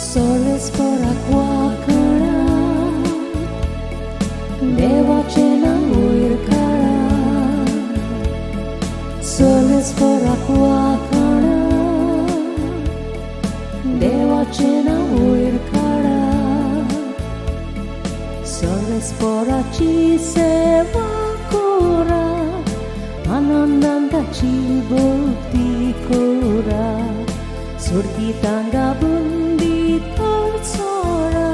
सोलेस्पोराक वाकणा देवाचें नांव वयर काडा. सोलेस्पोराक वाकणा देवाचें नांव वयर काडा. सोलेस्पोराची सेवा करा, आनंदान ताची भक्ती करा. स्वर्गी तांगा बुंदी चोरा,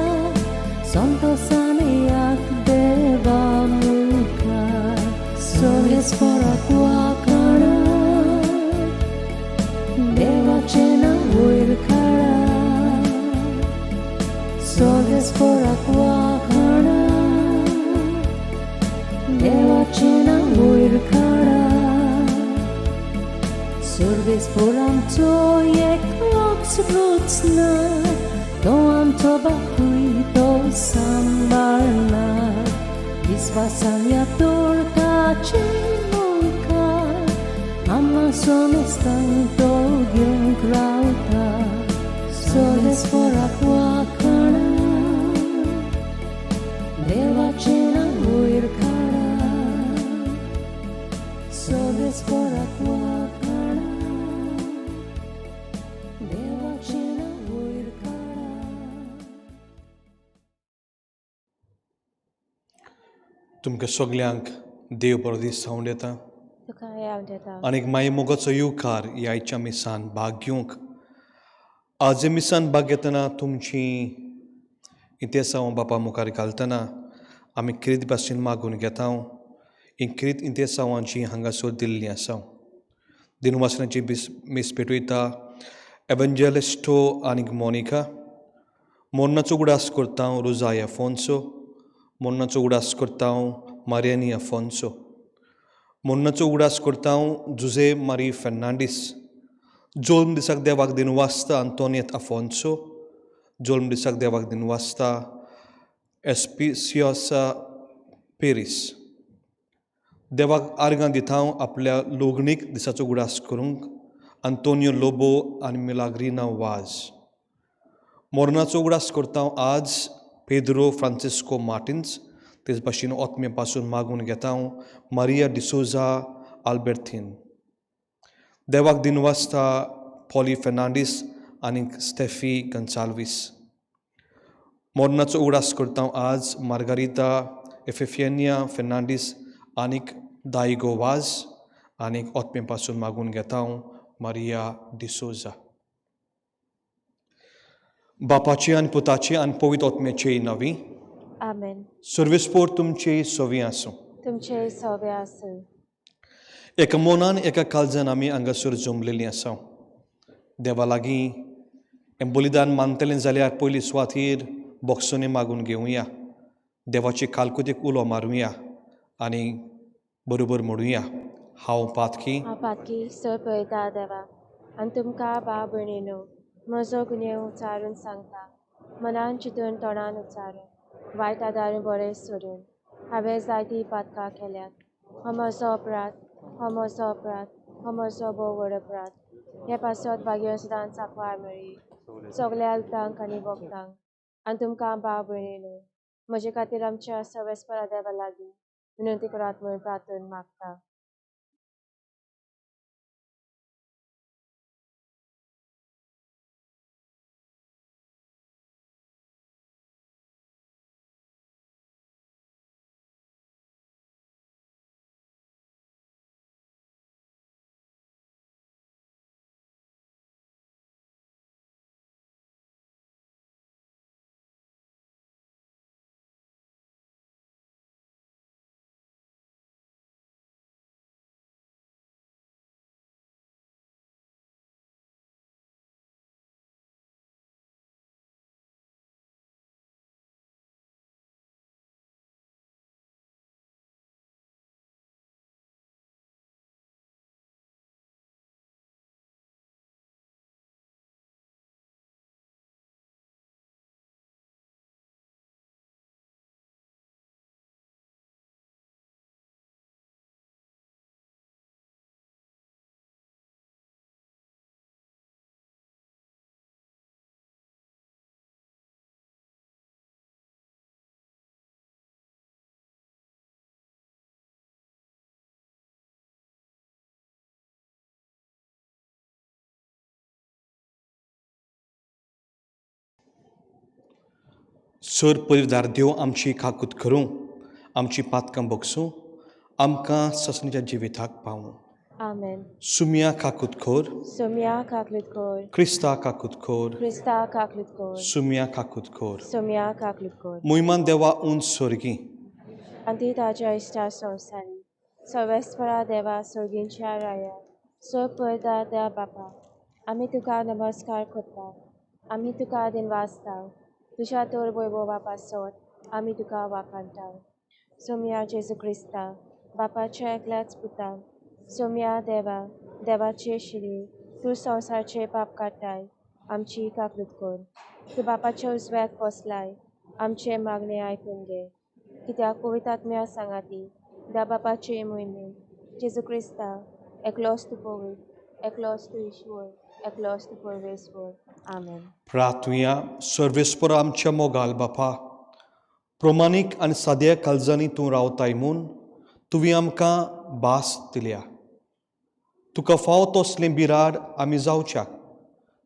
संतोषाने याक देवा मुखार. सोलेस्पोराक वाकणा देवाचें नांव वयर काडा. सोलेस्पोराक वाकणा देवाचें नांव वयर काडा. सर्वेस्पोरांचो एकलोच रुचना, तो आमचो बापूय तो सांबाळना. विस्वासान ह्या तोडकाचे मुखार आमकां समेस्तांक तो घेवंक रावता. सोलेस्पोराक वाकणा देवाचें नांव वयर काडा. सोलेस्पोराक वाकणा देवाचें नांव वयर काडा. तुमकां सगल्यांक देव बरो दीस जावन येता. तुका याद येता. आनीक माई मोगाचो येवकार ह्या आयच्या मिसान भाग घेवंक. आज हे मिसान भाग घेतना तुमची इंतेसांव बापा मुखार घालतना आमी क्रीत भाशेन मागून घेता. ही क्रीत इंतेसांवांची हांगासर दिल्ली आसा. दिनवासनाची मीस पेटयता एवंजेलिस्टो आनीक मोनिका. मोरनाचो उगडास करता रोजाय अफोन्सो. मोरनाचो उगडास करता मारियानी अफोन्सो. मोरनाचो उगडास करता जुजे मारी फेर्नांडीस. जोल्म दिसाक देवाक दिनवासता आंतोनियत अफोन्सो. जोल्म दिसाक देवाक दिनवासता एस्पिसियोसा पेरीस. देवाक आर्गां दिता आपल्या लोगणीक दिसाचो उगडास करूंक आंतोनियो लोबो आनी मिलाग्रिना वाज. मोरनाचो उगडास करता आज पेद्रो फ्रांसिस्को मार्टिन्स. तेच भाशेन ओत्मे पासून मागून घेता मारिया डिसोजा आल्बेर्थीन. देवाक दिनवासता पॉली फेर्नांडीस आनी स्टेफी गन्साल्वीस. मोरनाचो उगडास करता आज मार्गारिता एफेफियनिया फेर्नांडीस आनीक दायगो वाज. आनीक ओतमे पासून मागून घेता हांव मारिया डिसोजा. बापाची आनी पुताची आनी पवित्र ओतमेची नवी. आमेन. सर्वेस्पोर तुमची सवी आसूं. तुमचे सवे आसूं. एका मनान एका काळजान आमी हांगासर जमलेलीं आसा. देवा लागीं हें बलिदान मानतलें जाल्यार पयली सुवातीर बोक्सोनी मागून घेवया, देवाची कालकुतीक उलो मारुया आनी बरोबर म्हणुया, हांव पातकी. हांव पातकी. सर पळयता देवा आनी तुमकां भाव भयणीनो म्हजो गुन्यांव उच्चारून सांगता. मनान चिंतून तोंडान उच्चारून वायट आदारून बरें सोडून हांवें जायतीं पातकां केल्यात. हो म्हजो अपराध, हो म्हजो अपराध, हो म्हजो भोव व्हड अपराध. हे पासत भाग्य सदांच सांकवाळ मेळ्ळी सगल्या अल्तांक आनी भक्तांक आनी तुमकां भाव भयणीनो म्हजे खातीर आमच्या सवेस्परा देवा लागीं विनंती करात म्हूण प्रार्थन मागता. सर पवित्र देव आमची काकूत करूं, आमची पातकां बगसूं, आमकां ससनीच्या जिविताक पावूं. आमेन. सुमिया काकूत खोर. सोम्या काकलूत कोर. क्रिस्ता काकूत खोर. क्रिस्ता काकलूत कोर. सुमिया काकूत खोर. सोम्या काकलूत कोर. मोहिमान देवा उंच स्वर्गी. आनी ताच्या इश्टा संवसारी सर्वेस्परा देवा सर्गींच्या राया सर पळयता त्या बापा आमी तुका नमस्कार करता. आमी तुका दिनवासता. तुज्या तोर वैभवा पासत आमी तुका वाखाणटा. सोम्या जेजू क्रिस्ता बापाच्या एकल्याच पुता सोम्या देवा देवाचे शिरी तूं संवसारचे पाप काडटाय आमची काकलूत कर. तूं बापाच्या उजव्याक बसलाय आमचे मागणें आयकून घे. कित्याक पवित्र आत्म्या सांगाती त्या बापाचे मोहिमेन जेजू क्रिस्ता एकलोच तूं पवित्र, एकलोच तूं ईश्वर, एकलोच तूं परमेश्वर. आमेन. प्रार्थुया. सर्वेस्पर आमच्या मोगाल बापा, प्रमाणीक आनी साद्या काळजांनी तूं रावताय म्हूण तुवें आमकां भास दिल्या. तुका फावो तसलें बिराड आमी जावच्याक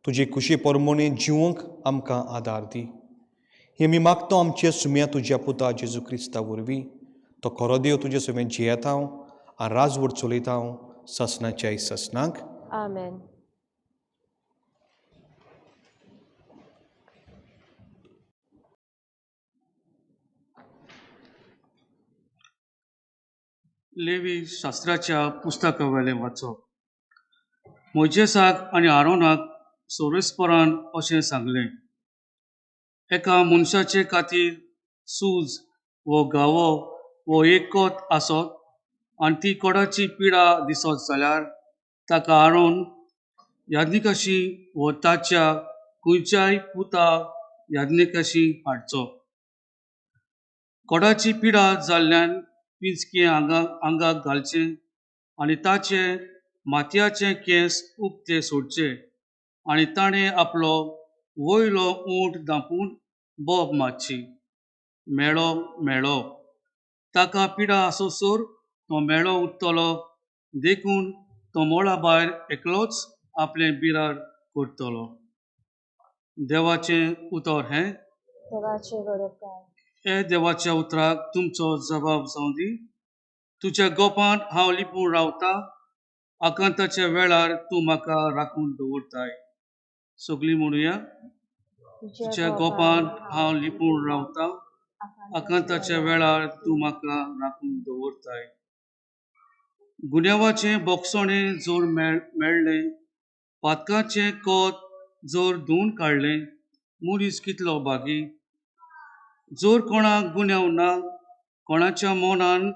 तुजे कुशी परमोणे जिवंक आमकां आदार दी. हें आमी मागता आमचे सुम्या तुज्या पुता जेजू क्रिस्ता वरवीं. तो खरो देव तुजे सवें जियेता हांव आनी राजवट चलयता हांव ससनाच्या ससनाक. आमेन. लेवी शास्त्राच्या पुस्तकावेलें वाचप. मोयजेसाक आनी आरोनाक सोरेस्परान अशें सांगलें, एका मनशाचे खातीर सूज वो घावो वो एक कोत आसत आनी ती कोडाची पिडा दिसत जाल्यार ताका आरोन याज्ञिकाशी वो ताच्या खंयच्याय पुता याज्ञिकाशी हाडचो. कोडाची पिडा जाल्ल्यान पिंजकें आंगाक घालचें आनी ताचे मातयाचे केंस उक्ते सोडचे आनी ताणें आपलो वयलो उंट धांपून बोब मारची. मेळो मेळो ताका पिडा आसोसर तो मेळो उरतलो, देखून तो मळा भायर एकलोच आपलें बिराड करतलो. देवाचें उतर हें. देवाचें गौरवगान. हे देवाच्या उतराक तुमचो जबाब जावं दी. तुज्या गोपांत हांव लिपून रावता. आकांताच्या वेळार तूं म्हाका राखून दवरताय. सगळीं म्हणुया. तुज्या गोपान हांव लिपून रावतां, आकांताच्या वेळार तूं म्हाका राखून दवरताय. गुन्यांवाचें बोगसणें जर मेळ्ळें, पातकाचें कोत जर धुवन काडलें, मनीस कितलो भागी. जर कोणाक गुन्यांव ना, कोणाच्या मनान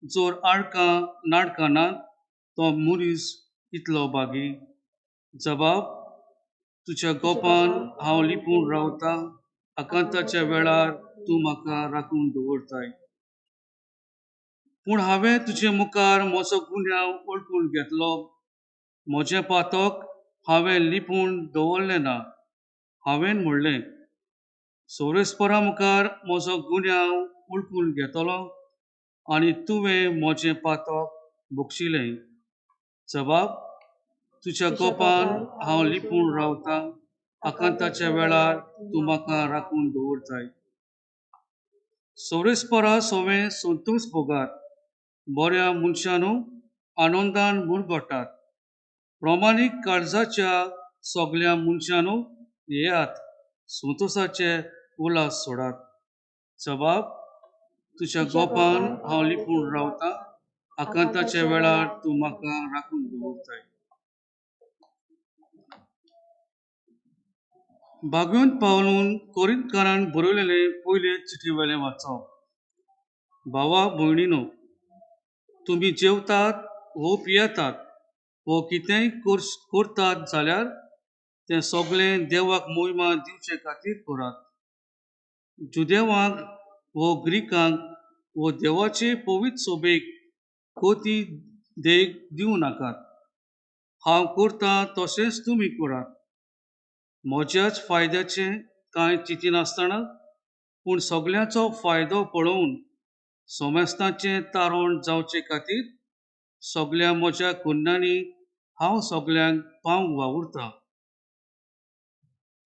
जर आडकां नाडकां ना, तो मनीस कितलो भागी. जबाब, तुज्या गोपान हांव लिपून रावतां, आकांताच्या वेळार तूं म्हाका राखून दवरताय. पूण हांवें तुजे मुखार म्हजो गुन्यांव वळखून घेतलो, म्हजें पातक हांवें लिपून दवरलें ना. हांवें म्हणलें, सोरेस्परा मुखार म्हजो गुन्यांव वळखून घेतलो आनी तुवें म्हजें पातक बक्षिलें. जबाब, तुज्या गोपान हांव लिपून रावतां, आकांताच्या वेळार तूं म्हाका राखून दवरताय. सोरेस्परा सोवें संतोश भोगात, बऱ्या मनशानू आनंदान मुरगोटात. प्रमाणीक काळजाच्या सगल्या मनशानू येयात, संतोशाचे उल्हास सोडात. जबाब, तुज्या गोपान हांव लिपून रावतां, आकांताच्या वेळार तूं म्हाका राखून दवरताय. बागवंत पावलून कोरिंतकारान बरयलेले पयले चिटी वेलें वाचप. भावा भयणीनो, तुमी जेवतात वो पियेतात वो कितेंय करतात जाल्यार तें सगळें देवाक मोहिमा दिवचे खातीर करात. जुदेवांक वो ग्रिकांक वो देवाचे पवित्र सोबेक कोती देख दिवं नाकात. हांव करतां तशेंच तुमी करात. म्हज्याच फायद्याचें कांय चिंतिनासतना पूण सगळ्यांचो फायदो पळोवन सोमेस्तांचें तारण जावचे खातीर सगळ्या म्हज्या कुन्नांनी हांव सगळ्यांक पावंक वावुरतां.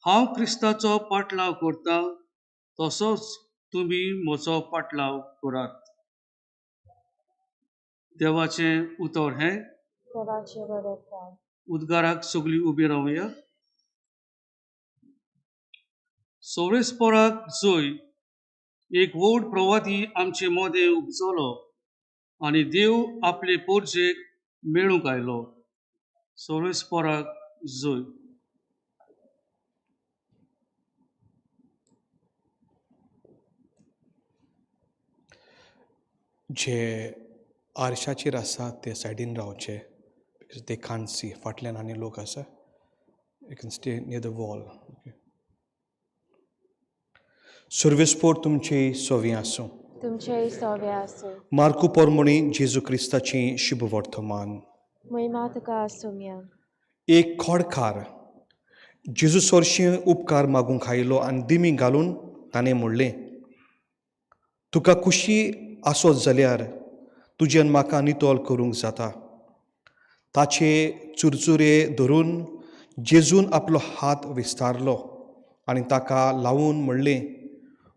हांव क्रिस्ताचो पाटलाव करतां तसोच तुमी म्हजो पाटलाव करात. देवाचें उतर हें. उद्गाराक सगळीं उबी रावया. सोरेस्पराक जय एक व्हड प्रवादी आमचे मदें उपजलो आनी देव आपले पोरजेक मेळूंक आयलो. सोरेस्पराक जय. जे आरशाचेर आसा ते सायडीन रावचे, because they can't see. फाटल्यान आनी लोक आसा. You can stay near the wall. सर्वेस्पोर तुमची सोवी आसूं. तुमचेय सोवे आसूं. मार्कू पोरमणी जेजू क्रिस्ताची शुभ वर्तमान. महिमा तुका आसूं. एक खोडकार जेजू सरशीं उपकार मागूंक आयलो आनी दिमी घालून ताणें म्हणलें, तुका खुशी आसत जाल्यार तुज्यान म्हाका नितळ करूंक जाता. ताचे चुरचुरे धरून जेजून आपलो हात विस्तारलो आनी ताका लावून म्हणलें,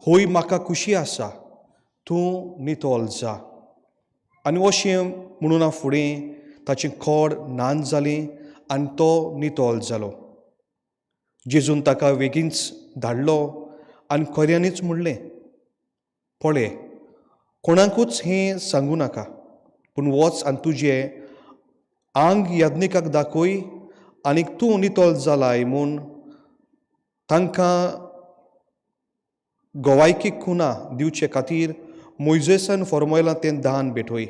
होय म्हाका खुशी आसा, तूं नितळ जा. आनी अशें म्हणून फुडें ताचें खोड नान जालें आनी तो नितळ जालो. जेजून ताका बेगीनच धाडलो आनी खऱ्यांनीच म्हणलें, पळय कोणाकूच हें सांगूं नाका, पूण वच आनी तुजें आंग याज्ञिकाक दाखय आनी तूं नितळ जालाय म्हूण तांकां गोवायकी खुना दिवचे खातीर मोयजेसान फॉर्मोयलां तें दान भेटय.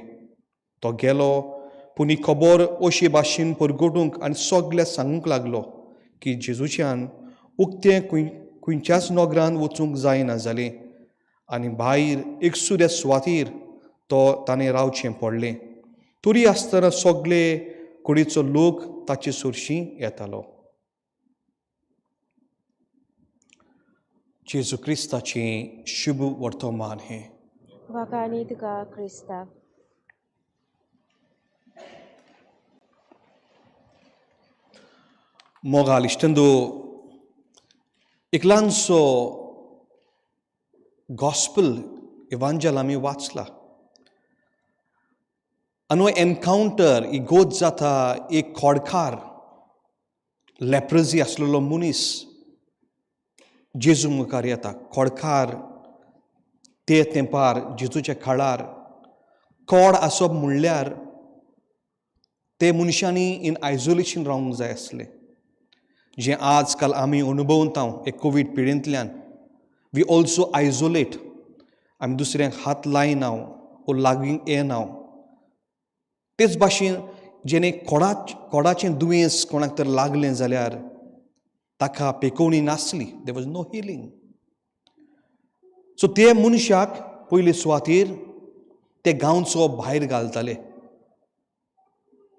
तो गेलो पूण ही खबर अशे भाशेन परगटूंक आनी सगळ्या सांगूंक लागलो की जेजूच्यान उक्तें खंयच्याच नगरान वचूंक जायना जालें आनी भायर एकसुऱ्या सुवातीर तो ताणें रावचें पडलें. तरी आसतना सगळे कुडीचो लोक ताचे सरशीं येतालो. जेजू क्रिस्ताचें शुभ वर्तमान हें. वाखाणी तुका क्रिस्ता. मोगाल इश्टंदू, एक ल्हानसो गॉस्पल इवांजल आमी वाचला. आनी हो एनकावंटर इगोज जाता. एक खोडकार, लेप्रजी आसलेलो मनीस जेजू मुखार येता. खोडकार ते तेंपार, जेजूच्या काळार कोड आसप म्हणल्यार ते मनशांनी इन आयसोलेशन रावंक जाय आसलें, जें आज काल आमी अनुभवता एक कोवीड पिडेंतल्यान. We also isolate. आमी दुसऱ्यांक हात लायना वो लागीं येना. तेच भाशेन जेणे कोडाचें दुयेंस कोणाक तर लागलें जाल्यार ताका पेकोवणी नासली. There was no healing. So ते मनशाक पयले सुवातेर ते गांवचो भायर घालताले.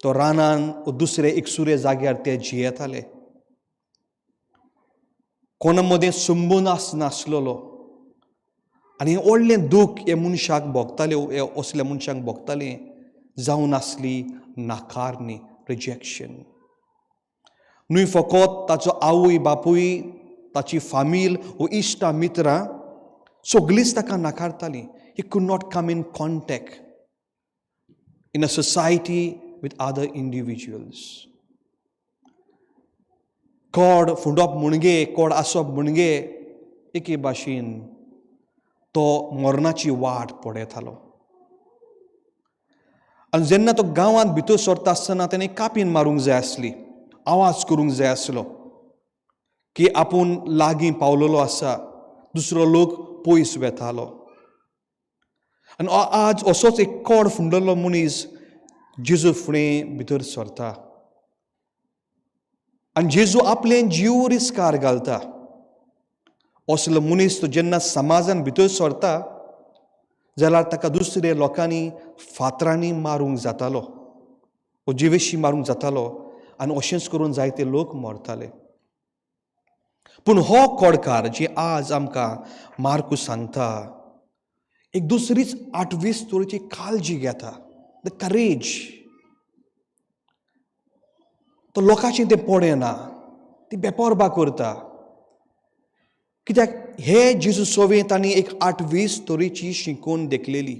तो रानान वो दुसरे एकसुरे जाग्यार ते जियेताले. कोणा मदें संबंद आसनासलेलो आनी हें व्हडलें दूख हे मनशाक भोगताले, हे असल्या मनशांक भोगतालें, जावन आसली नाकारणी, रिजेक्शन. न्हय फकत ताचो आवय बापूय, ताची फामील वो इश्टां मित्रां, सगळींच ताका नाकारतालीं. He could not come in contact in a society with other individuals. Code फुंडप म्हणगे, कोड आसप म्हणगे एके भाशेन तो मरणाची वाट पळयतालो. आनी जेन्ना तो गांवांत भितर सरता आसतना तेणें कापीन मारूंक जाय आसली, आवाज करूंक जाय आसलो की आपूण लागीं पावलेलो आसा. दुसरो लोक पयस वेतालो. आनी आज असोच एक कोड फुंडलो मनीस जेजू फुडें भितर सरता आनी जेजू आपलें जीव रिस्कार घालता. असलो मनीस तो जेन्ना समाजान भितर सरता जाल्यार ताका दुसरे लोकांनी फातरांनी मारूंक जातालो वो जिवेशी मारूंक जातालो आनी अशेंच करून जायते लोक मरताले. पूण हो कोडकार जी आज आमकां मार्कू सांगता, एक दुसरीच आठवीस तरेची काळजी घेता, the courage. तो लोकांचें तें पळयना, ती बेपर्वा करता, कित्याक हे जेजू सोवे तांणी एक आठवीस तरेची शिकोवन देखलेली.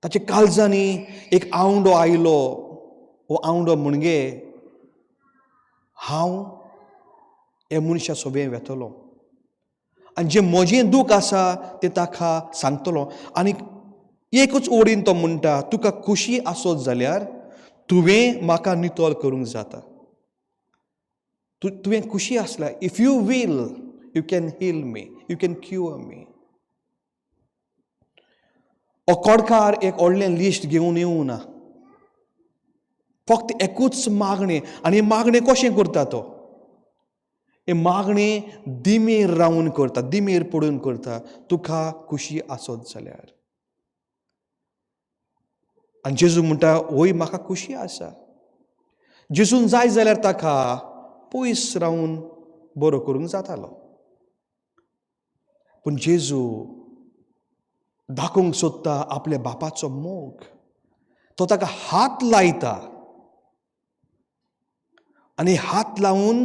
ताच्या काळजांनी एक आवंडो आयलो. हो आवंडो म्हणजे हांव हे मनशा सोबे वेतलो आनी जें म्हजें दूख आसा तें ताका सांगतलो. आनी एकूच ओडीन तो म्हणटा, तुका खुशी आसत जाल्यार तुवें म्हाका नितळ करूंक जाता. तुवें खुशी आसल्यार, if you will, you can heal me, you can cure me. हो कोडकार एक व्हडलें लिस्ट घेवन येवना, फक्त एकूच मागणें. आनी मागणें कशें करता तो? हे मागणें दिमेर रावन करता, दिमेर पडून करता, तुका खुशी आसत जाल्यार. आनी जेजू म्हणटा, वय, म्हाका खुशी आसा. जेजून जाय जाल्यार ताका पयस रावन बरो करूंक जातालो, पूण जेजू दाखोवंक सोदता आपल्या बापाचो मोग. तो ताका हात लायता आनी हात लावन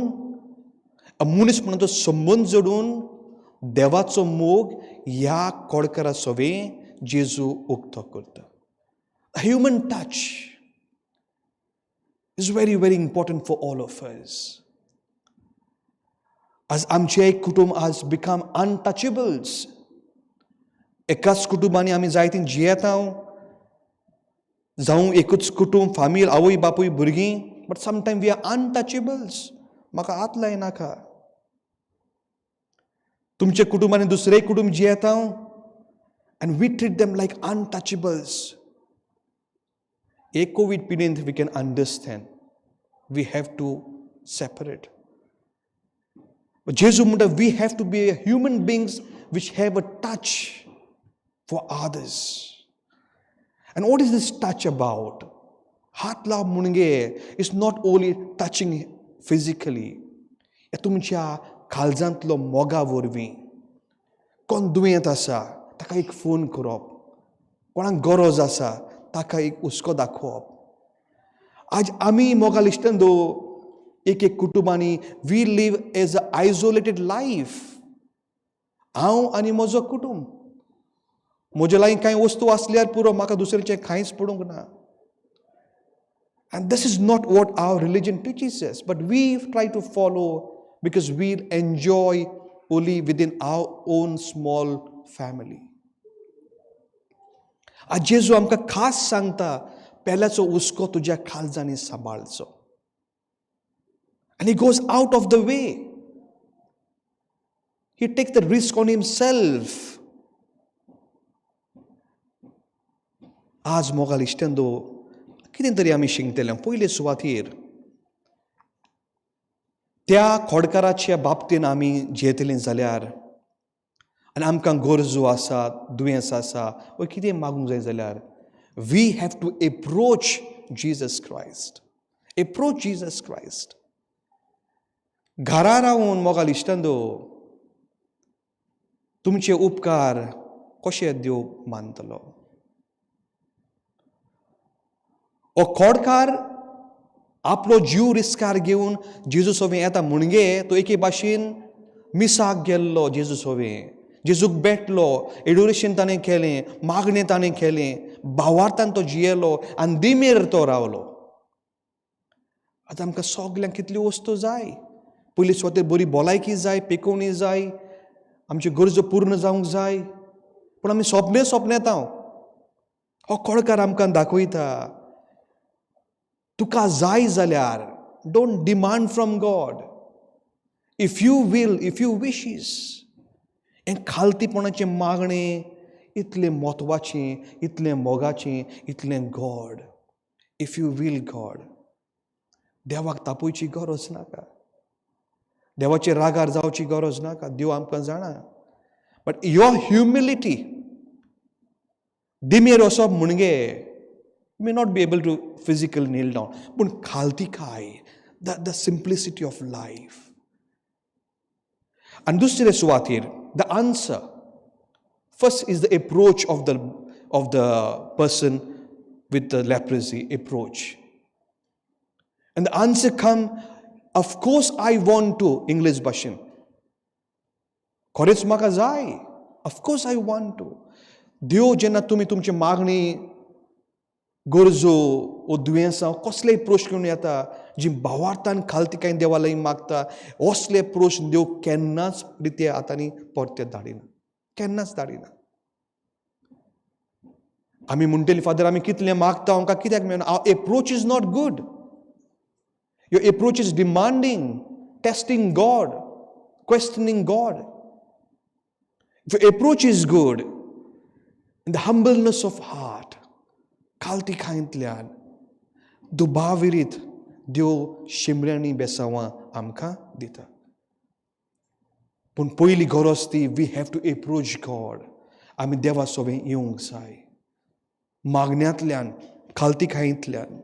मनीस म्हणून तो संबंद जोडून देवाचो मोग ह्या कोडकरा सोवे जेजू उक्तो करता. Human touch is very very important for all of us. आज आमचें कुटुंब आज बिकम अनटचेबल्स. एकाच कुटुंबांनी आमी जायतीं जियेता, जावं एकूच कुटुंब, फामील, आवय बापूय भुरगीं, but sometime we are untouchables. म्हाका हात लायनाका. तुमच्या कुटुंबांनी दुसरें कुटुंब जियेता and we treat them like untouchables. एक Covid period we can understand, we have to separate. जेजू म्हणटा, we have to be a human beings which have a touch for others. And what is this touch about? हात लावप म्हणजे it's not only touching physically. तुमच्या काळजांतलो मोगा वरवीं कोण दुयेंत आसा ताका एक फोन करप, कोणाक गरज आसा ताका एक हुस्को दाखोवप. आज आमी मोगाळ इश्टांनो, एक एक कुटुंबांनी we live as a isolated life. हांव आनी म्हजो कुटुंब, म्हजे लागीं कांय वस्तू आसल्यार पुरो, म्हाका दुसऱ्याचें कांयच पडूंक ना. And this is not what our religion teaches us, but we try to follow because we enjoy only within our own small family. आज जेजू आमकां खास सांगता, पेल्याचो हुस्को तुज्या काळजांनी सांबाळचो. And he goes out of the way. He takes the risk on himself. आज मोगाल इश्टेंदो कितें तरी आमी शिकतले. पयले सुवातेर त्या खोडकाराच्या बाबतीन आमी जियेतलीं जाल्यार आनी आमकां गरजो आसा, दुयेंस आसा वा कितें मागूंक जाय जाल्यार we have to approach Jesus Christ. Approach Jesus Christ. घरा रावन मोगाल इश्टांदो तुमचे उपकार कशे देव मानतलो? हो खोडकार आपलो जीव रिस्कार घेवन जेजू सोवें येता म्हणगे तो एके भाशेन मिसाक गेल्लो, जेजू सोवें जेजूक भेटलो, एडोरेशन ताणें केलें, मागणें ताणें केलें, भावार्थान तो जियेलो आनी दिमेर तो रावलो. आतां आमकां सगल्यांक कितल्यो वस्तू जाय. पयली सुवातेर बरी भलायकी जाय, पेकोवणी जाय, आमच्यो गरजो पूर्ण जावंक जाय, पूण आमी सोंपणे सोंपणेता. हो कोळकार आमकां दाखयता, तुका जाय जाल्यार don't demand from God. If you will, if you wishes. हें खालतीपणाचें मागणें इतलें म्हत्वाचें, इतलें मोगाचें, इतलें God. If you will God. देवाक तापोवची गरज नाका, देवाचे रागार जावची गरज नाका, देव आमकां जाणा. बट your humility, दिमेर वचप म्हणगे may not be able to physical kneel down, पूण खालतिकाय, the simplicity of life. आनी दुसरे सुवातेर the answer first is the approach of the person with the leprosy approach. And the answer come, of course I want to, English भाशेन खरेंच म्हाका जाय, of course I want to. देव जेन्ना तुमी तुमची मागणी, गरजो वो दुयेंसां कसलेय प्रश्न घेवन येता, जी भावार्थान खालतिकायेन देवा लागीं मागता, असले प्रश्न देव केन्नाच रित्या हातांनी परते धाडिना, केन्नाच धाडिना. आमी म्हणटली, फादर, आमी कितलें मागता, आमकां कित्याक मेळना? Our approach is not good. Your approach is demanding, testing God, questioning God. If your approach is good, in the humbleness of heart, खालतिकायेंतल्यान दुबाविरीत देव शिमऱ्यांनी बेसांवां आमकां दिता. पूण पयली गरज ती we have to approach God. आमी देवा सोबें येवंक जाय मागण्यांतल्यान, खालतिकायेंतल्यान.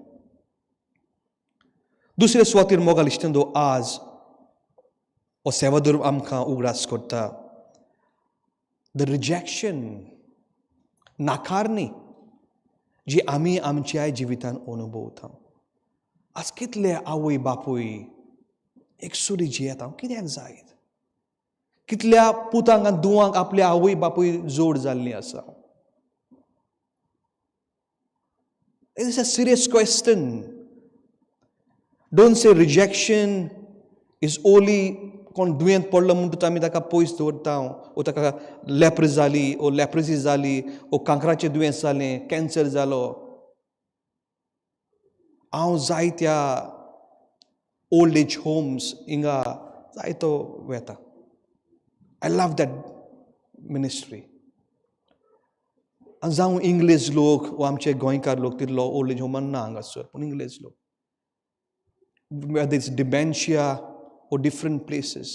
दुसरे सुवातेर मोगाल इश्टेंदो आज हो सेवाधर्म आमकां उगडास करता the rejection, नाकारणी जी आमी आमच्या जिवितान अनुभवता. आज कितले आवय बापूय एकसुरी जियेता, कित्याक जायत? कितल्या पुतांक आनी दुवांक आपले आवय बापूय जोड जाल्ली आसा? It's a serious question. Don't say rejection is only कोण दुयेंत पडलो म्हणटूच आमी ताका पयस दवरता, ओ ताका लेप्र जाली, ओ लेप्रसी जाली, ओ कांक्राचें दुयेंस जालें, कॅन्सर जालो. हांव जायत्या ओल्ड एज होम्स हिंगा जायतो वेता. I love that ministry. आनी जावं इंग्लीश लोक वा आमचे गोंयकार लोक, तितलो ओल्ड एज होमान ना हांगासर, पूण इंग्लीश लोक, whether it's dementia or different places.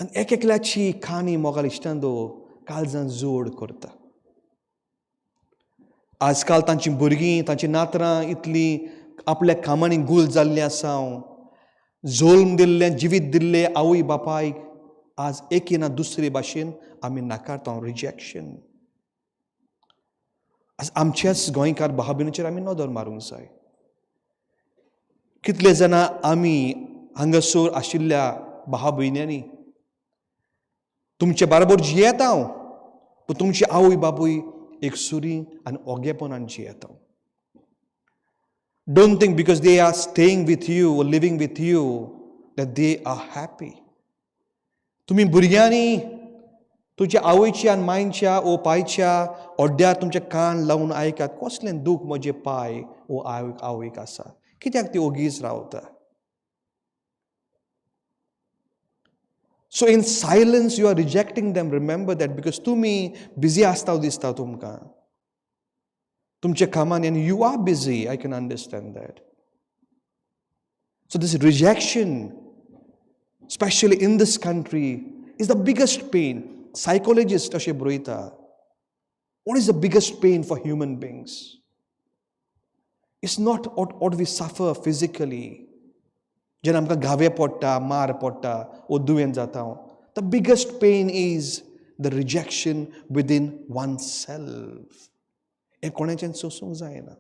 आनी एक एकल्याची काणी मोगाल इश्टांदो काळजान जोड करता. आजकाल तांची भुरगीं, तांची नातरां इतलीं आपल्या कामांनी गुल जाल्लीं आसा. जल्म दिल्लें, जिवीत दिल्लें आवय बापायक आज एके ना दुसरे भाशेन आमी नाकारता, रिजॅक्शन. आज आमच्याच गोंयकार भाव भयणीचेर आमी नदर मारूंक जाय. कितले जाणां आमी हांगासर आशिल्ल्या भाव भयण्यांनी तुमचे बाराबर जियेता हांव, पूण तुमची आवय बापूय एकसुरी आनी ओगेपणान जियेता. Don't think because they are staying with you or living with you that they are happy. तुमी भुरग्यांनी तुज्या आवयच्या आनी मांयच्या ओ पायच्या ओड्ड्यार तुमचे कान लावन आयकात, कसलें दूख म्हजे पाय ओ आवयक आसा, कित्याक ती ओगीच रावता. So in silence you are rejecting them, remember that, because तुमी बिजी आसता दिसता तुमकां तुमच्या कामांनी, आनी you are busy, I can understand that. So this rejection, specially in this country, is the biggest pain. Psychologist अशें बरयता, what is the biggest pain for human beings? It's not what we suffer physically, जेन्ना आमकां घावे पडटा, मार पडटा वो दुयेंत जाता. The biggest pain is the rejection within oneself. हें कोणाच्यान सोसूंक जायना.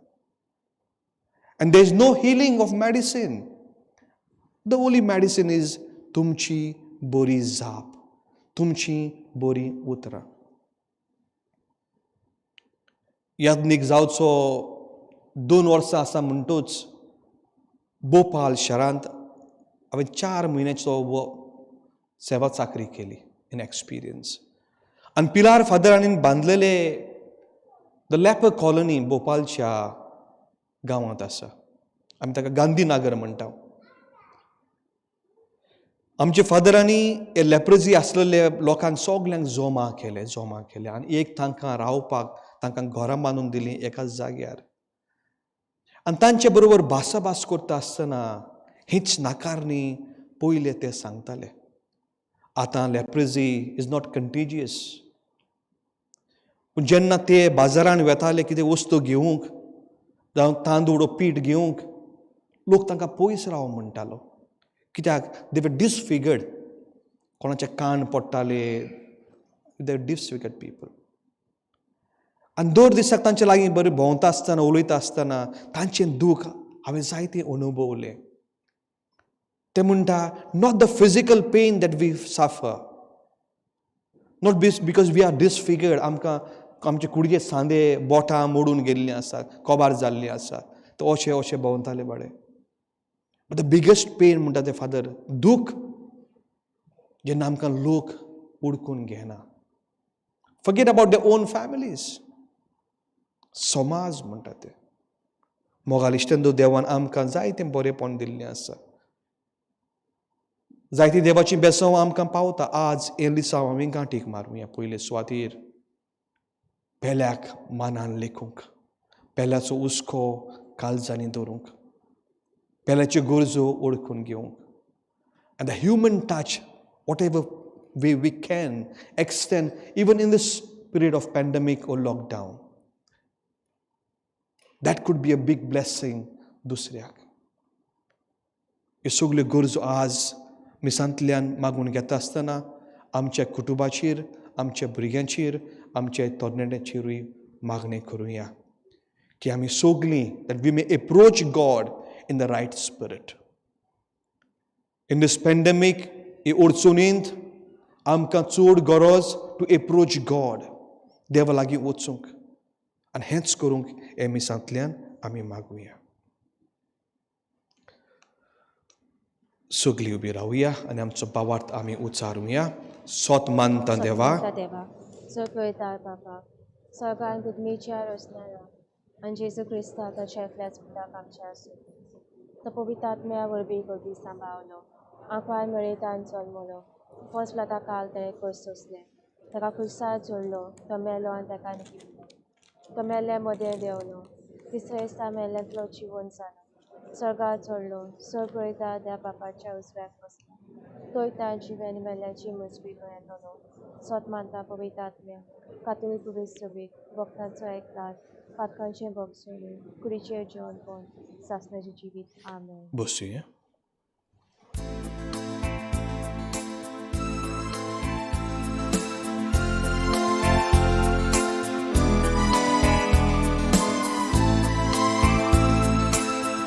And there is no healing of medicine. The only medicine is तुमची बरी जाप, तुमची बरी उतरां. याज्ञीक जावचो 2 वर्सां आसा म्हणटूच भोपाल शारांत हांवें 4 म्हयन्याचो सेवा चाकरी केली, इन एक्सपिरियन्स. आनी पिलार फादरांनी बांदलेले the leper colony भोपालच्या गांवांत आसा, आमी ताका गांधीनगर म्हणटा. आमच्या फादरांनी हे लेप्रजी आसलेले लोकांक सगल्यांक जमा केले, जमा केले आनी एक तांकां रावपाक तांकां घरां बांदून दिलीं एकाच जाग्यार. आनी तांचे बरोबर भासाभास करता आसतना हीच नाकारणी पयले ते सांगताले, आतां लेप्रजी is not contagious. पूण जेन्ना ते बाजारान वेताले कितें वस्तू घेवंक, जावं तांदूळ पीठ घेवंक, लोक तांकां पयस राव म्हणटालो, कित्याक दे वर डिसफिगर्ड, कोणाचे कान पडटाले, दे डिसफिगर्ड पीपल. आनी दर दिसाक तांचे लागीं बरें भोंवता आसतना, उलयता आसतना तांचें दूख हांवें जायतें अनुभवलें. ते म्हणटा, not the physical pain that we suffer, not because we are disfigured, आमकां आमचे कुडये सांदे बोटां मोडून गेल्लीं आसात, कोबार जाल्लीं आसात, ते अशें अशें भोंवताले बाळे. बट the biggest pen म्हणटा ते फादर, दूख जेन्ना आमकां लोक उडकून घेना. Forget about their own families, समाज म्हणटा ते. मोगाल इश्टंदू, देवान आमकां जायतें बरेंपण दिल्लें आसा, जायती देवाची बेसांव आमकां पावता. आज हें लिसांव आमी गांठीक मारुया. पयले सुवातीर पेल्याक मानान लेखूंक, पेल्याचो हुस्को काळजांनी दवरूंक, पेल्याच्यो गरजो ओळखून घेवंक. And the human touch, whatever way we can extend, even in this period of pandemic or lockdown, that could be a big blessing दुसऱ्याक. ह्यो सगल्यो गरजो आज मिसांतल्यान मागून घेता आसतना आमच्या कुटुंबाचेर, आमच्या भुरग्यांचेर, आमच्या तरणाट्यांचेरूय मागणें करुया की आमी सगलीं, that we may approach God in the right spirit. In this pandemic, हे अडचणींत आमकां चड गरज टू एप्रोच गॉड, देवा लागीं वचूंक, आनी हेंच करूंक हे मिसांतल्यान आमी मागुया. सगलीं उबी रावया आनी आमचो भावार्थ आमी उचारुया. सोत मानता देवा, देवा, सोपयता बापा, सगळ्यांक बुदमीच्या रचणारा आनी जेजू क्रिस्ता ताच्या एकल्याच पुताक आमच्या आसूं, तो पवित्र आत्म्या वरवीं गर्भी सांबाळलो, आंकवार मेळयतान जल्मलो, फर्स्ट काल तेणें कश्ट सोंसले, ताका खुर्सार जोडलो, तो मेलो आनी ताका निकिल्लो, तो मेल्ले मदें देंवलो, तिसरे दिसा मेल्ल्यांतलो जिवन जालो, स्वर्गार चडलो, सोपयता त्या बापाच्या उजव्याक बसला, तोय त्या जिव्यान मेल्ल्याची मजबी येतलो. सोत मानता पवित्र आत्म्या, कातोलीक पुवेस सभेक, भक्तांचो एकदार, पातकांचें भोगसणें, कुडीचें जेवणपण, सासणाचें जिवीत. आमेन. बसुया.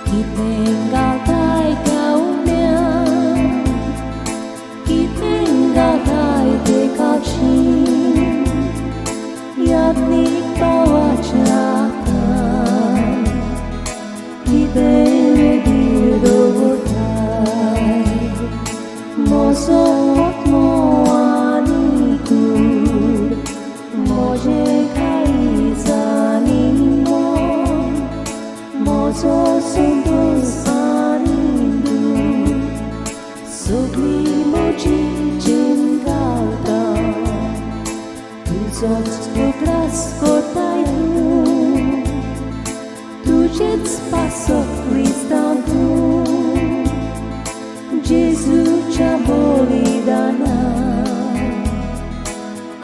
कितें गावताय त्या उम्यान, कितें गावताय ते काची, याज्ञीक पावाच्या हातान, कितें तुजोच उगडास कोताय तूं तुजेच पासत क्रिस्तांव तूं जेजूच्या बलिदाना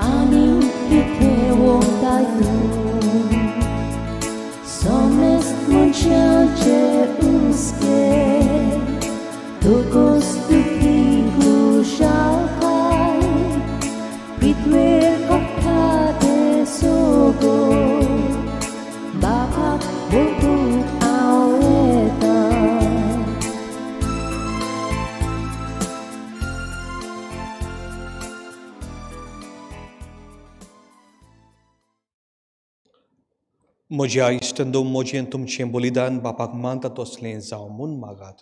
आनी कितें वताय तूं सोमेस्त मनशांचे हुस्के तुकोस दुखी खुशालकाय पृथ्वेर कोट्टा तें सगळें बापाक वळखूंक हांव येता. म्हज्या इश्टंदो, म्हजें तुमचें बलिदान बापाक मानता तसलें जावं म्हूण मागात.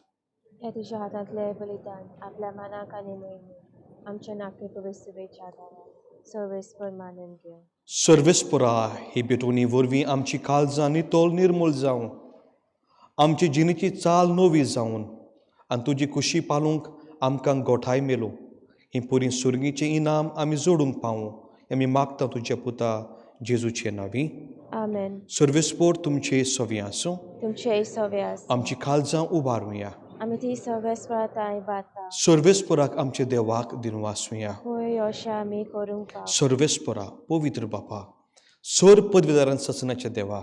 हें तुज्या हातांतलें बलिदान आपल्या मानाक आनी मोहिमेक आमच्या नाके पवित्र आदाराक सर्वेस्पर मानून घेवं. सर्वेस्परा, ही भेटवणी वरवीं आमची काळजां नितळ निर्मूल जावं, आमची जिणेची चाल नवी जावन आनी तुजी खुशी पालूंक आमकां गोठाय मेलो. ही पुरी सुर्गीचें इनाम आमी जोडूंक पावूं आमी मागता तुज्या पुता जेजूचे नांवी. आमेन. सर्वेस्पोर तुमचे सवी आसूं. तुमचेय सवे आसूं. आमची काळजां उबारुया. आमी ती सर्वेस्परा तांय बाता. सर्वेस्पराक आमच्या देवाक दिनवासुया. होय, अशें आमी करूंक फाव. सर्वेस्परा, पवित्र बापा, सर्व पदवीदारान ससनाच्या देवा,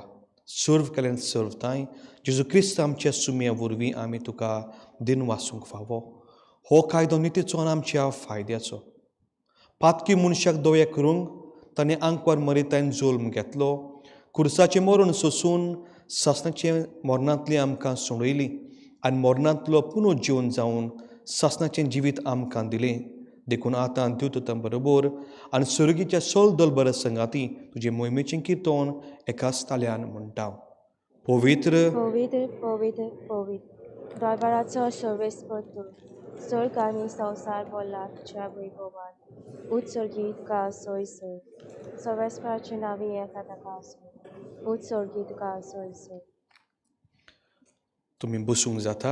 सर्व कल्याण सर्वताय जेजू क्रिस्त आमच्या सुम्या वरवीं आमी तुका दिनवासूंक फावो. हो कायदो नितीचो आनी आमच्या फायद्याचो. पातकी मनशाक दोळे करूंक ताणें आंकवार मरितायन जल्म घेतलो. खुर्साचें मरण सोसून सासणाचें मरणांतली आमकां सोडयली आनी मरणांतलो पुनर्जीवन जावन सासणाचें जिवीत आमकां दिलें. देखून आतां द्युतां बरोबर आनी सुर्गीच्या सोल दलबर संगाती तुजे मोहिमेचें किर्तन एकाच ताल्यान म्हणटा. पवित्र, पवित्र, पवित्र, पवित्र, दरबाराचो सर्वेस्पर तूं. स्वर्ग आनी संवसार भरला तुज्या वैभवान. उत्सर्गी तुका सोय सोय. सर्वेस्पराचे नांवी येता ताका सोय. उत्सर्गी तुका सोय सोय. तुमी बसूंक जाता,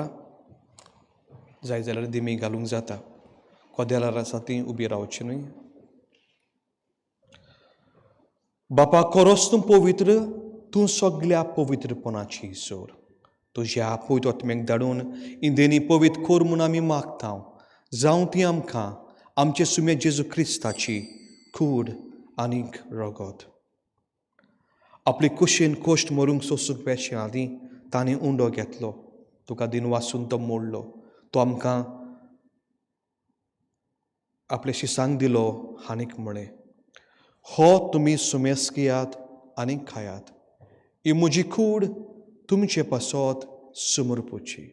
जाय जाल्यार दिमी घालूंक जाता. कदेलार आसा ती उबी रावची न्हय. बापा, खरोच तूं पवित्र, तूं सगल्या पवित्रपणाची जोर. तुज्या पवित्र आत्म्याक धाडून इंदेनी पवित्र कर म्हूण आमी मागता. जावं ती आमकां आमचे सुम्या जेजू क्रिस्ताची कूड आनीक रगत. आपले कुशीन कोश्ट मरूंक सोसूंक वेचे आदीं तांणी उंडो घेतलो, तुका दिनवासून तो मोडलो, तो आमकां आपले शिसांक दिलो आनीक म्हळें, हो तुमी सुमेस घेयात आनी खायात. ही म्हजी कूड तुमचे पासत समर्पुची.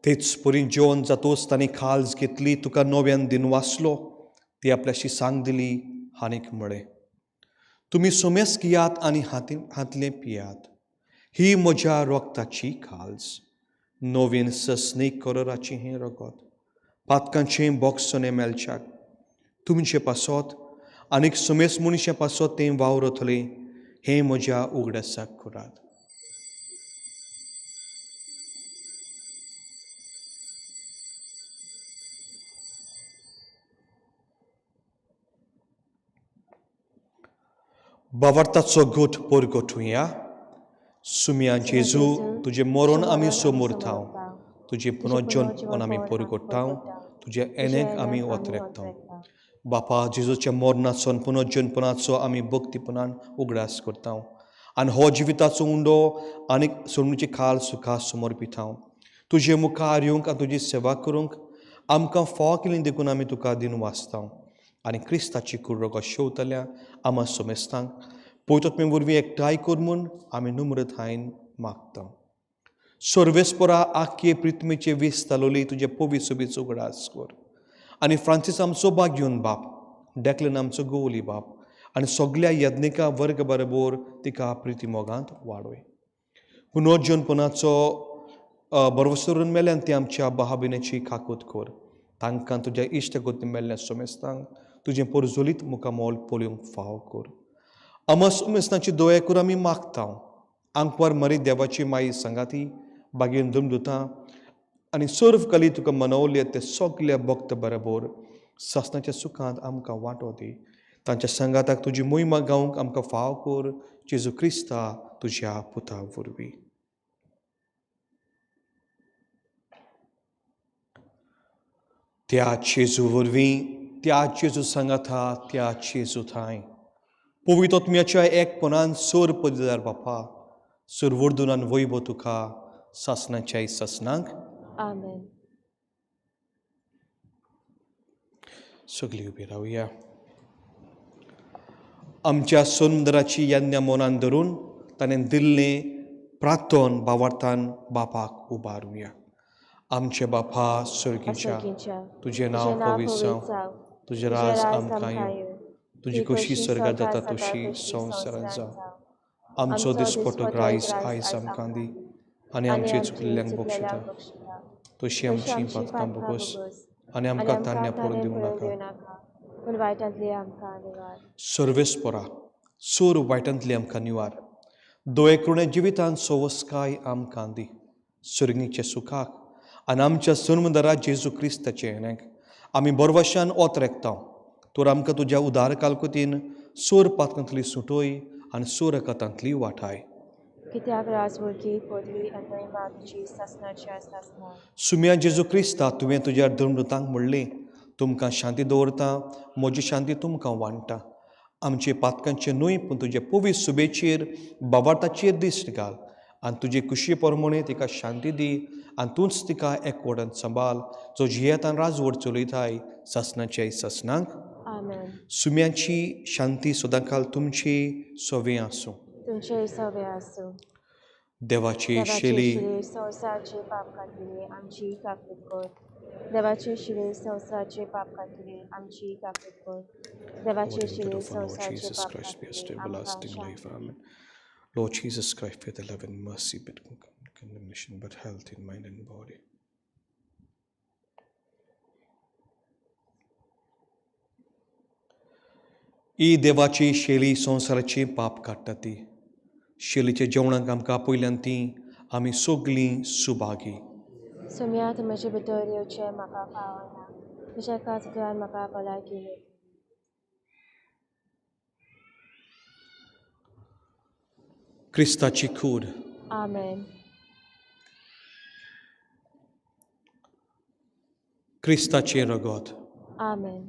तेच परी जेवन जातोच तांणी खाल्स घेतली, तुका नव्यान दिनवासलो, ती आपल्या शिसांक दिली आनीक म्हळें, तुमी सोमेस घेयात आनी हातलें पियात. ही म्हज्या रगताची खाल्स, नवीन सस्नीक करोराची हें रगत, पातकांचें बोगसणें मेळच्याक तुमचे पासत आनीक सोमेस मनशां पासत तें वावरतलें. हें म्हज्या उगडासाक करात. बावार्थाचो गोठ परगटुया. सुम्या जेजू, तुजें मरण आमी समोरताव, तुजें पुनर्जन्म आमी परगट्टाव, तुजें एनेक आमी ओतरेकताव. बापा, जेजूच्या मरणाचो आनी पुनर्जन्मपणाचो आमी भक्तीपणान उगडास करताव आनी हो जिविताचो उंडो आनी सोडणुचे खाल सुखा समर्पिताव. तुजे मुखार येवंक आनी तुजी सेवा करूंक आमकां फाव केली देखून आमी तुका दिनवासताव. आनी क्रिस्ताची कूड रगत शेवतल्या आमा सोमेस्तांक पवित्र वरवीं एकठांय कर म्हूण आमी नम्रतायेन मागता. सर्वेस्परा, आख्खे प्रिथ्मीचे वीस तालोली तुजे पवित्र सोबीत उगडास कर आनी फ्रांसीस आमचो बागयोन बाप, डेक्लन आमचो गोवली बाप आनी सगल्या यज्ञिका वर्ग बरोबर तिका प्रिती मोगांत वाडय. पुनर्जनपणाचो बरवसरून मेल्यान ती आमच्या बहाबिनेची काकूत कर. तांकां तुज्या इश्ट गोती मेल्ल्या सोमेस्तांक तुजें पोरजोलीत मुखामोल पळोवंक फाव कर. अमस उमेसनाची दोळे करून आमी मागता. आंकवार मरी देवाची माई सांगाती बागेन दुमदुता आनी सर्व कली तुका मनवले ते सगल्या भक्त बरोबर सासणाच्या सुखांत आमकां वांटो दी. तांच्या सांगाताक तुजी मोहिमा गावंक आमकां फाव कर, जेजू क्रिस्ता तुज्या पुता वरवीं. त्या जेजू वरवीं, त्या जेजू सांगाता, त्या जेजू थांय पवित्र आत्म्याच्या एकपणान सोर पदवीदार बापा सोर वर्दुनान वैभव तुका सासणाच्या सासणांक. आमेन. सगळी उबी रावया. आमच्या सुंदराची यज्ञ मनान धरून ताणें दिल्लें प्रार्थन बावार्थान बापाक उबारुया. आमचे बापा स्वर्गीच्या, तुजें नांव पवित्र जावं, तुजें राज आमकां येवं, तुजी खोशी स्वर्गात जाता तशी संवसारांत जावं. आमचो दिसपटो ग्रायस आयज आमकां दी आनी आमचे चुकिल्ल्यांक बक्षिता तशी आमची पातकां भोगोस आनी आमकां तान्या पडून दिवं नाका, पूण वायटांतली आमकां निवार. सर्वेस्परा सोर वायटांतली आमकां निवार. दोळे कृणे जिवितांत सोवस्काय आमकां दी, सुरगीच्या सुखाक आनी आमच्या सुनमदरा जेजू क्रिस्ताचे येण्याक आमी बरवशान ओत रेखता. तर आमकां तुज्या उदार कालकुतीन सोर पातकांतली सुटोय आनी सोर रकातांतली वाठाय. कित्याक राजवळकी पदवी आनी महिमा तुजी सासणाच्या सासणाक. सुम्या जेजू क्रिस्ता, तुवें तुज्या धर्मदूतांक म्हणलें, तुमकां शांती दवरता, म्हजी शांती तुमकां वांट्टा. आमचे पातकांचे न्हय पूण तुजे पवित्र सुबेचेर बाबार्थाचेर दिश्ट घाल आनी तुजे कुशी प्रमाणे तिका शांती दी आनी तूंच तिका एकवटान सांबाळ, जो जियेतान राजवट चलयताय सासणाच्या सासणाक. आमेन. सुम्याची शांती सदांकाल तुमची सवे आसूं. तुमचेय सवे आसूं. देवाची शेली संवसाराचे पाप काडटली आमची काकूट कर. देवाचे शिले संवसाराचे पाप काडटली आमची काकूट कर. देवाचे शिले संवसाराचे पाप काडटली आमकां शांती. Lord Jesus Christ, for the love and mercy, but condemnation, but health in mind and body. ही देवाची शेली संवसाराची पाप काडटा ती शेलीच्या जेवणाक आमकां आपयल्यान ती आमी सगळीं सुभागी. सोम्या, म्हजे भितर येवचें म्हाका फावना, म्हज्या एकाच उतरान म्हाका भलायकी मेळटली. क्रिस्ताची कूड. आमेन. क्रिस्ताचें रगत. आमेन.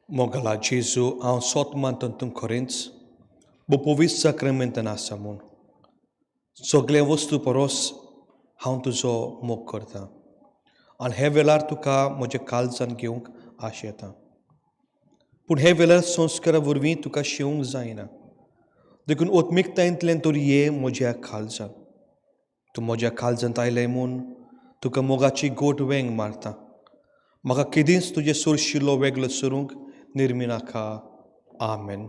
मोगला जेजू, हांव सोत मानता तूं खरेंच पवित्र साक्रामेंतान आसा म्हूण. सगळे वस्तू परस हांव तुजो मोग करता आनी हे वेळार तुका म्हज्या काळजान घेवंक आश येता. पूण हे वेळार संस्कारा वरवीं तुका शेवंक जायना, देखून ओत्मिकतायेंतल्यान तर ये म्हज्या काळजान. तूं म्हज्या काळजांत आयलें म्हूण तुका मोगाची गोट वेंग मारता. म्हाका केदींच तुजें सोरशिल्लो वेगळो सरूंक निर्मिनाका. आमेन.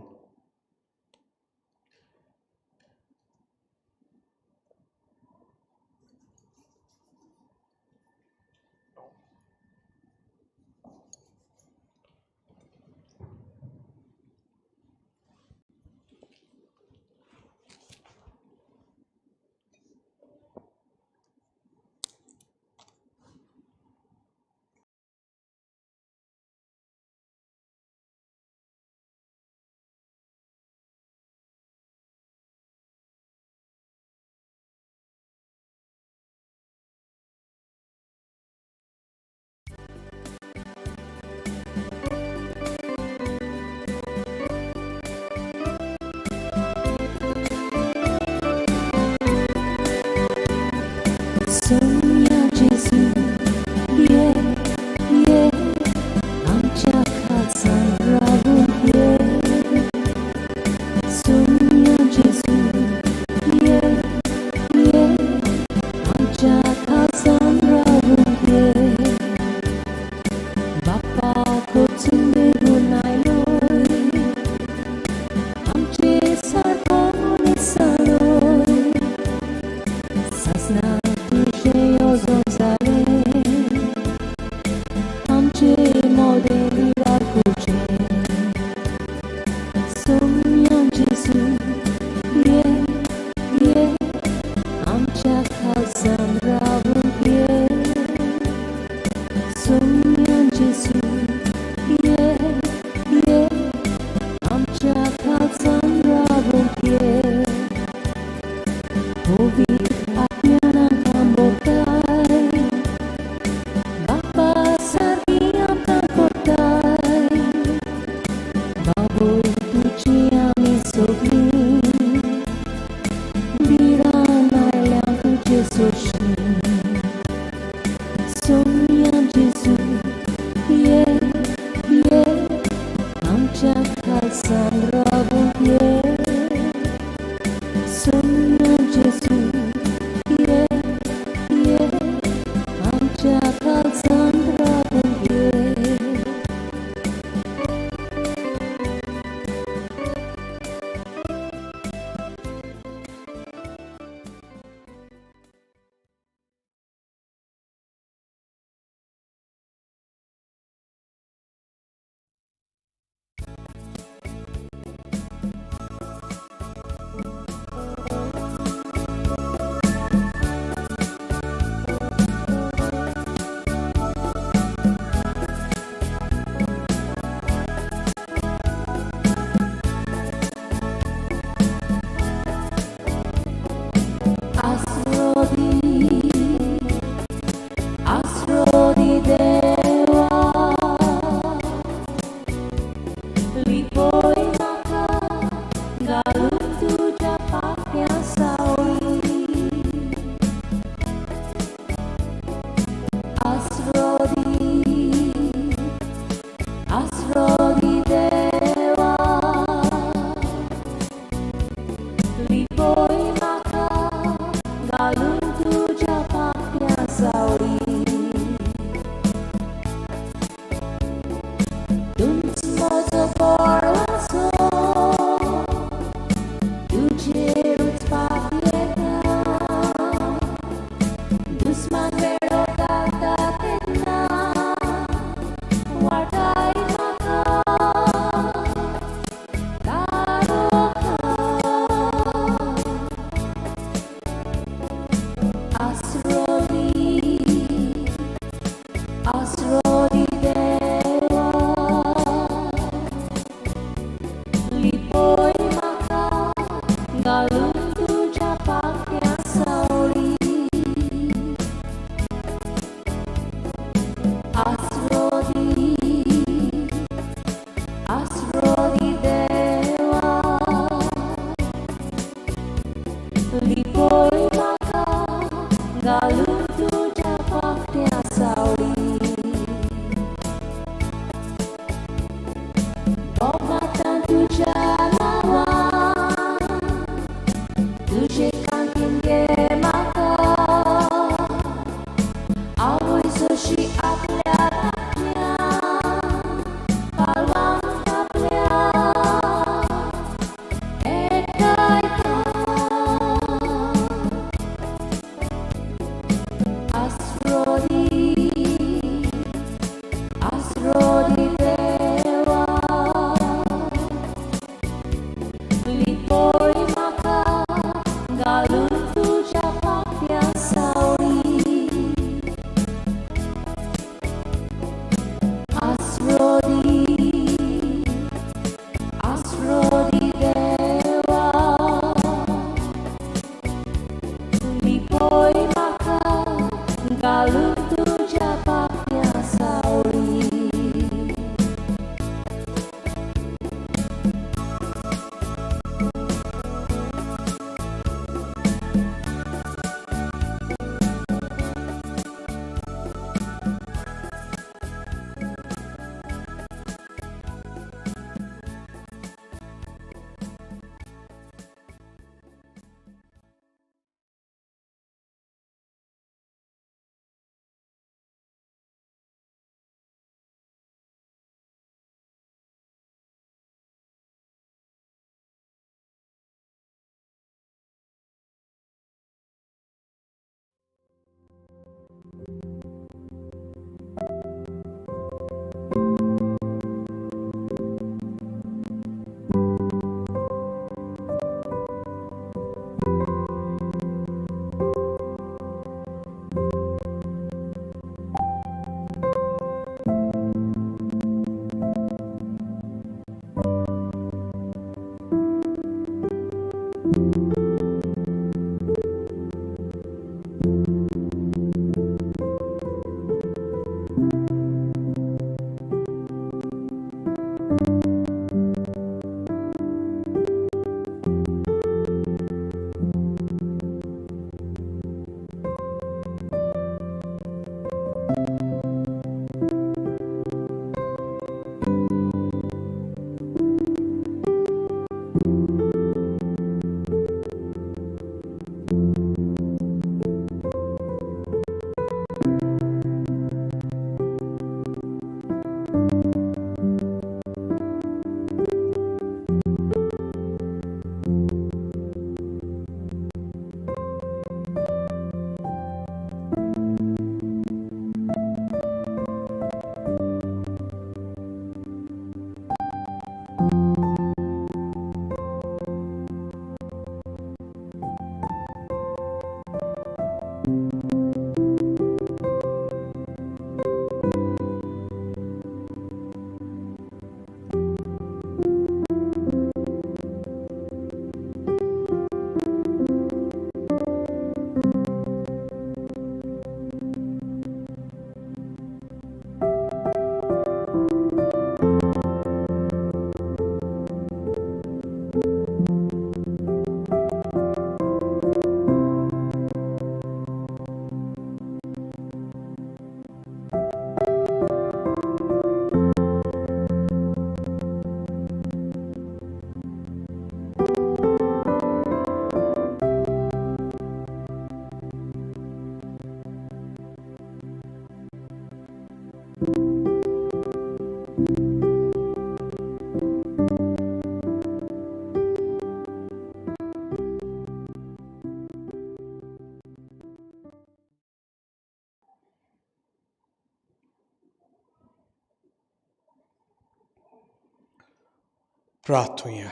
प्रार्थुया.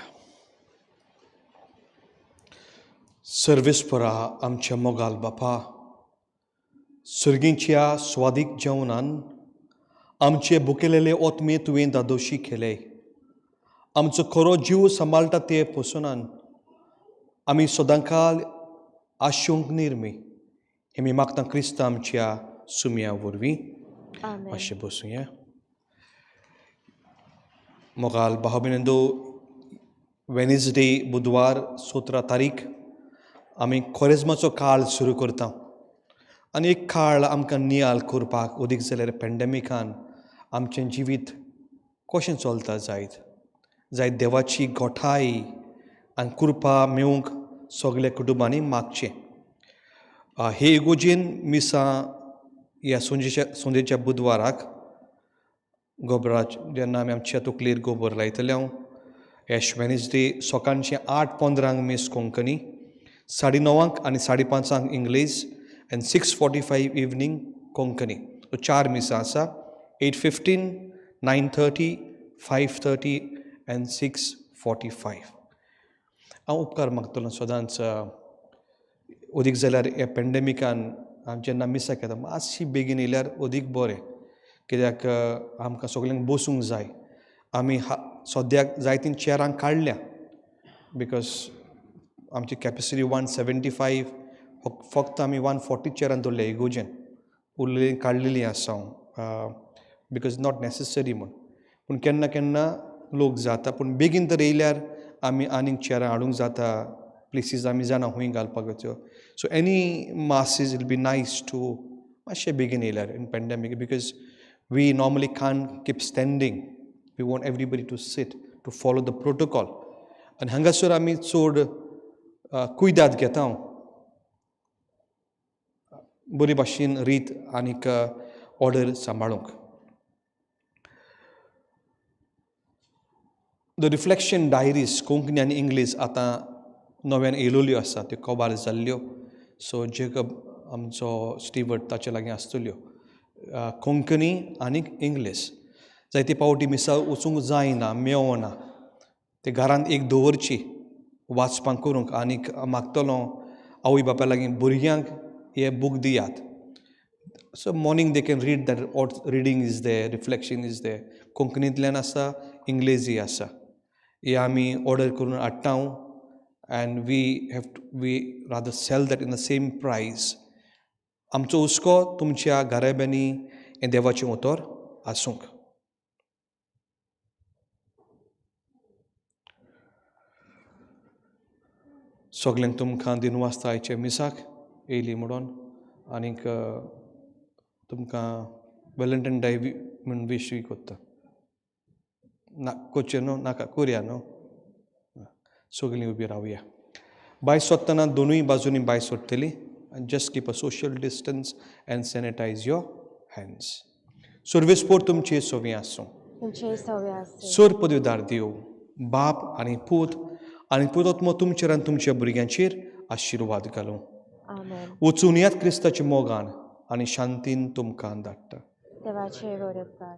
सर्वेस्परा आमच्या मोगाल बापा, सर्गींच्या स्वादीक जेवणान आमचे भुकेलेले ओतमे तुवें दादोशी केले. आमचो खरो जीव सांबाळटा ते पोसनान आमी सदांकाल आशूंक निर्मी हे मी मागता क्रिस्त आमच्या सुमया वरवीं. आमेन. मातशें बसुया. मोगाल भाव भयणींनो, वेनसडे बुधवार 17 तारीख आमी खोरेज्माचो काळ सुरू करता आनी एक काळ आमकां नियाल करपाक अदीक जाल्यार पेंडेमिकान आमचें जिवीत कशें चलता जायत जायत देवाची गोठाय आनी कृपा मेळूंक सगल्या कुटुंबांनी मागचें. हे इगोजेन मिसां ह्या सोंजेच्या बुधवाराक गोबराच जेन्ना आमी आमच्या तकलेर गोबर लायतले. हांव एश वेनसडे सकाळचें 8:15 मीस कोंकणी, 9:30 आनी 5:30 इंग्लीश आनी 6:45 इवनींग कोंकणी. सो 4 मिसां आसा, 8:15, 9:30, 5:30 आनी 6:45. हांव उपकार मागतलो सदांच अदीक जाल्यार ह्या पेंडेमिकान हांव जेन्ना मिसाक येता मातशी बेगीन येयल्यार अदीक बरें, कित्याक आमकां सगल्यांक बसूंक जाय. आमी सद्याक जायतीं चेरां काडल्या because आमची कॅपेसिटी 175, फक्त आमी 140 चेरां दवरल्या इगोजेन, उरलेलीं काडलेलीं आसा हांव because not necessary म्हूण. पूण केन्ना केन्ना लोक जाता, पूण बेगीन तर येयल्यार आमी आनीक चेरां हाडूंक जाता, प्लेसीस आमी जाणा खंय घालपाक त्यो. So any masses will be nice to मातशें बेगीन येयल्यार in pandemic, because we normally can't keep standing. We want everybody to sit to follow the protocol. आनी हांगासर आमी चड कुयदाद घेता, बरी भाशेन रीत आनीक ऑर्डर सांबाळूंक. The reflection diaries Konkani आनी इंग्लीश आतां नव्यान येयलोल्यो आसा, त्यो कबार जाल्ल्यो. सो जेकब आमचो स्टिवर्ट ताचे लागीं आसतल्यो कोंकणी आनी इंग्लीश. जायते फावटी मिसां वचूंक जायना, मेवना, ते घरांत एक दवरची वाचपाक करूंक. आनीक मागतलो आवय बापाय लागीं भुरग्यांक हे बूक दियात. So morning they can read that, what reading is there, reflection is there. कोंकणींतल्यान आसा, इंग्लेजी आसा. हे आमी ऑर्डर करून हाडटा and we have to we rather sell that in the same price. आमचो हुस्को तुमच्या घराब्यांनी हें देवाचें उतर आसूंक. सगल्यांक तुमकां दिनवासता आयच्या मिसाक येयली म्हणून, आनीक तुमकां वेलेंटन डे म्हूण विशूय कोत्ता. ना कोचें न्हू, नाका कोरया न्हू. सगलीं उबी रावया. बाय सोदतना दोनूय बाजूनी बाय सोदतली. Just keep a social distance and sanitize your hands. सर्वेस्पोर तुमचे सोवी आसूं. तुमचे सवे आसूं. सोर पदवीदार देव बाप आनी पूत आनी पुतोत्मो तुमचेर आनी तुमच्या भुरग्यांचेर आशिर्वाद घालूं. आमेन. वचून यात क्रिस्ताच्या मोगान आनी शांतीन तुमकां धाडटा. देवाचे गौरवकार.